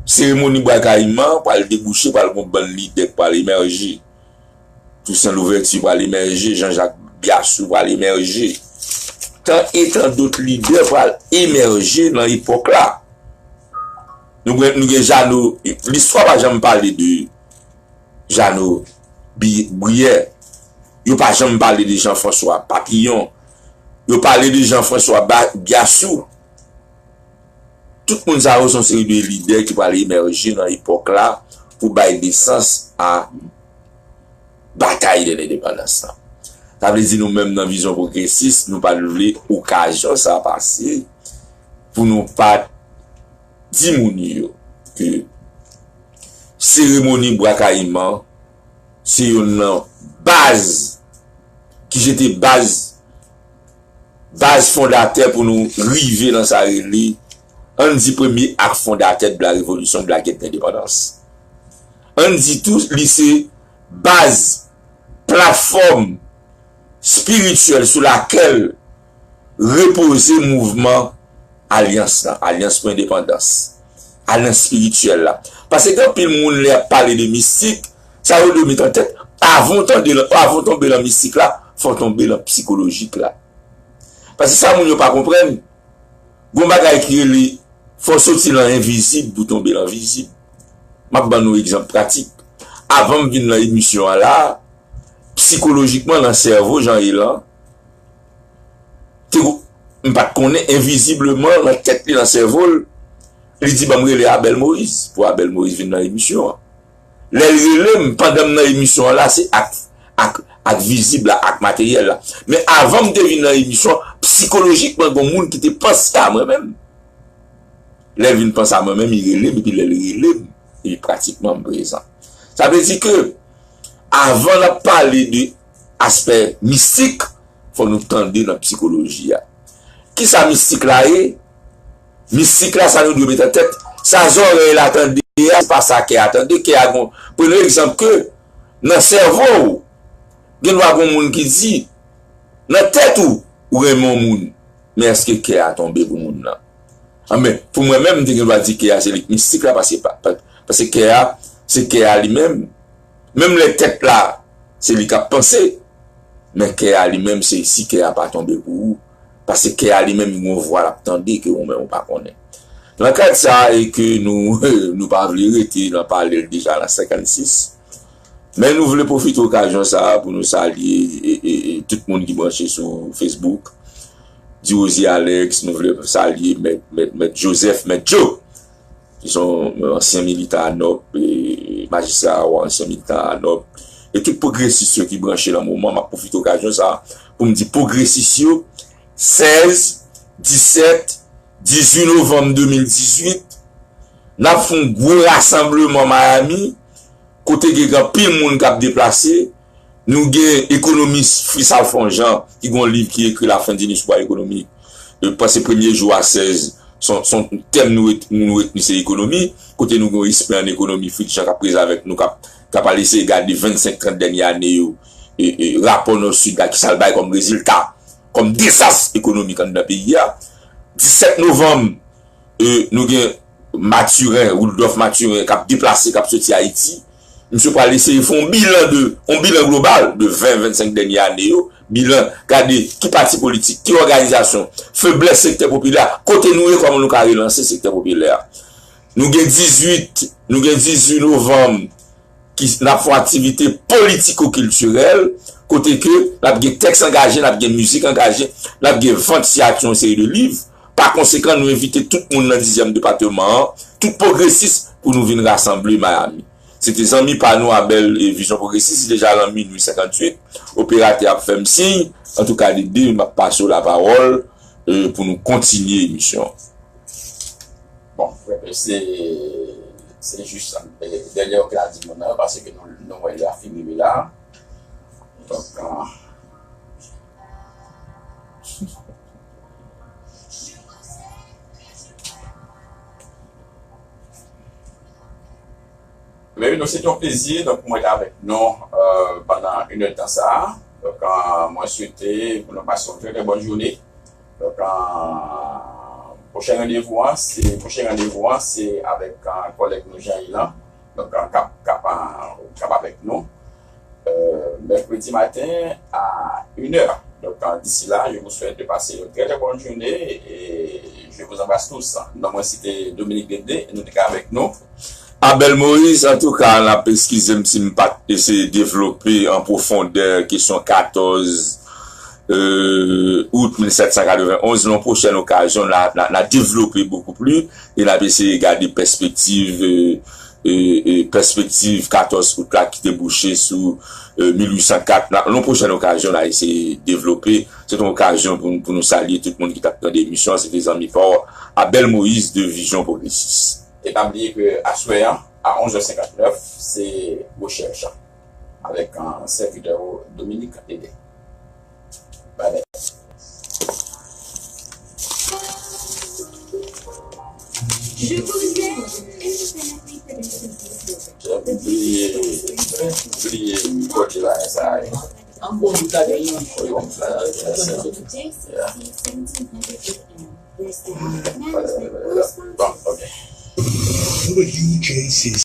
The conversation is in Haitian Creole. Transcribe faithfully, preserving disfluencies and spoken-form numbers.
Seremoni Bwa Kayiman pral debouche, pral gon bann lidè k pral emèje. Toussaint Louverture pral emèje, Jean-Jacques Biassou pral emèje. Tan e tan dòt lidè pral emèje nan epòk la. Nou gen, nou gen Jeannot, listwa pa janm pale de Jeannot Bi- Brière. Yo pa janm pale de Jean-François Papillon. Yo pale de Jean-François Ba- Biassou. Tout moun sa yo se yon seri de lidè ki pral emèje nan epòk la pou bay nesans a batay de lendepandans lan. Sa vle di nou menm nan vizyon pwogresis, nou pa t vle okazyon sa pase pou nou pa di moun yo ke seremoni Bwa Kayiman se youn nan baz ki jete baz baz fondatè pou nou rive nan sa rele, ann di, premye ak fondatè de la révolution de la quête d'indépendance. Ann di tou, li se baz, platfòm espirityèl sou lakèl repoze mouvman alyans lan, alyans pou endepandans, alyans espirityèl la. Paske gen anpil moun lè y ap pale de mistik, sa yo dwe met an tèt, avan w tande, avan w tonbe nan mistik la, fò w tonbe nan psikolojik la. Paske sa moun yo pa konprann, gon bagay ki rele fò w soti nan envizib pou w tonbe nan vizib. M ap ban nou egzanp pratik. Avan m vin nan emisyon an la, psikolojikman nan sèvo Jean Elan, te, m pa t konnen, envizibleman nan tèt li, nan sèvo l, li di ban m rele Abel Moïse pou Abel Moïse vin nan emisyon an. Lè l rele m, pandan m nan emisyon an la, se ak, ak, ak vizib la, ak materyèl la. Men avan m te vin nan emisyon, psikolojikman, gen moun ki te panse a mwen menm. Lè l vin panse a mwen menm, li rele m, epi lè l rele m, epi pratikman m prezan. Sa vle di ke, avan n ap pale de aspè mistik, fò nou tande nan psikoloji a. Kisa mistik la ye? Mistik la, sa nou dwe met an tèt, sa zòrèy la tande a, se pa sa kè a tande. Kè a gon, pran egzanp ke nan sèvo w, gen dwa gon moun ki di, nan tèt ou, ou renmen yon moun, men èske kè a tonbe pou moun nan? Anben, pou mwen menm, m te gen dwa di kè a se li k mistik la, paske pa, pa, paske kè a, se kè a li menm. Menm lè tèt la, se li k ap panse, men kè a li menm, se si kè a pa tonbe pou ou. Paske kè a li menm, li gon vwa l ap tande ke ou menm ou pa konnen. Nan kad sa, e ke nou, nou pa vle rete nan pale l deja nan senkannsis, men nou vle pwofite okazyon sa a pou nou salye, e, e, e, tout moun ki branche sou Facebook. Diwozi Alex, nou vle salye Mèt, Mèt, Mèt Joseph, Mèt Joe, ki se yon ansyen militan ANOP, e, majistra a, ansyen militan ANOP, e tout pwogresis yo ki branche nan moman, m ap pwofite okazyon sa a pou m di pwogresis yo, sèz, disèt, dizuit novanm de mil dizuit, n ap fè yon gwo rasanbleman Miami, kote gen anpil moun k ap deplase. Nou gen ekonomis Fritz Alphonse Jean, ki gen yon liv ki ekri La fin du Nice sou pwa ekonomi. E panse premye jou a sèz, son, son tèm nou ret-, nou retni se ekonomi, kote nou gen yon espè an ekonomi, Fritz Jean k ap prezan avèk nou, k ap, k ap al eseye gade vennsenk, trant dènye ane yo, e, e, rapò Nò Sid la, kisa l bay kòm rezilta, kòm dezas ekonomik anndan peyi a. Disèt novanm, e, nou gen Mathurin, Rudolphe Mathurin, k ap deplase, k ap soti Ayiti. Misye pral eseye fè yon bilan de, yon bilan global de ven, vennsenk dènye ane yo. Bilan, gade ki pati politik, ki òganizasyon, feblès sektè popilè a, kote nou ye, kòman nou ka relanse sektè popilè a. Nou gen dizuit, nou gen dizuit novanm, ki n ap fè yon aktivite politiko-kiltirèl, kote ke n ap gen tèks angaje, n ap gen mizik angaje, n ap gen vant siyati yon seri de liv. Pa konsekan, nou envite tout moun nan dizyèm depatman an, tout pwogresis, pou nou vin rasanble Miami. Se te zanmi pa nou, Abel, e Vizyon Pwogresis, li deja lan minui senkantuit, operatè ap fè m siy, antouka, Dede, m ap pase w lapawòl, e, pou nou kontinye emisyon an. Bon, se, se jis, e, dènye yo k la di moun nan, paske nou, nou wè li a fini la. Donk, e, men wi, donk, se te yon plezi, donk, pou mwen te avèk nou, e, pandan inèdtan sa a. Donk, e, mwen swete pou nou pase yon trè, trè bòn jounen. Donk, e, Pwochen randevou an, se, pwochen randevou an, se avèk, euh, kòlèg nou Jean Ylan. Donk, euh, k ap, k ap, euh, k ap avèk nou. Euh, mèkredi maten à une heure. Donc, euh, d'ici là, je vous souhaite de passer une très, très bonne journée et je vous embrasse tous. Non, mwen se te Dominique Dédé, nou te ka avèk nou. Abel Moïse, antouka, n ap eskize m si m pa t eseye devlope an pwofondè kesyon katòz, euh, out mil sèt san katrevenn onz. Nan pwochèn okazyon, n a, n a, n a devlope bokou pli e n ap eseye gade pèspektiv, euh, e, e pèspektiv katòz out la ki debouche sou, e, mil uit san kat. Nan yon pwochèn okazyon, n a eseye devlope. Se te yon okazyon pou, pou nou salye tout moun ki t ap tande emisyon an. Se te zanmi pa w, Abel Moïse de Vision Progressiste. E pa bliye ke aswè an, a onz è senkantnèf, se rechèch avèk, euh, sèvitè w Dominique Dédé. Bye bye. Jan m bliye, bliye kòd la sa a. An bon bout la gen yon. Bon, ok. W J C C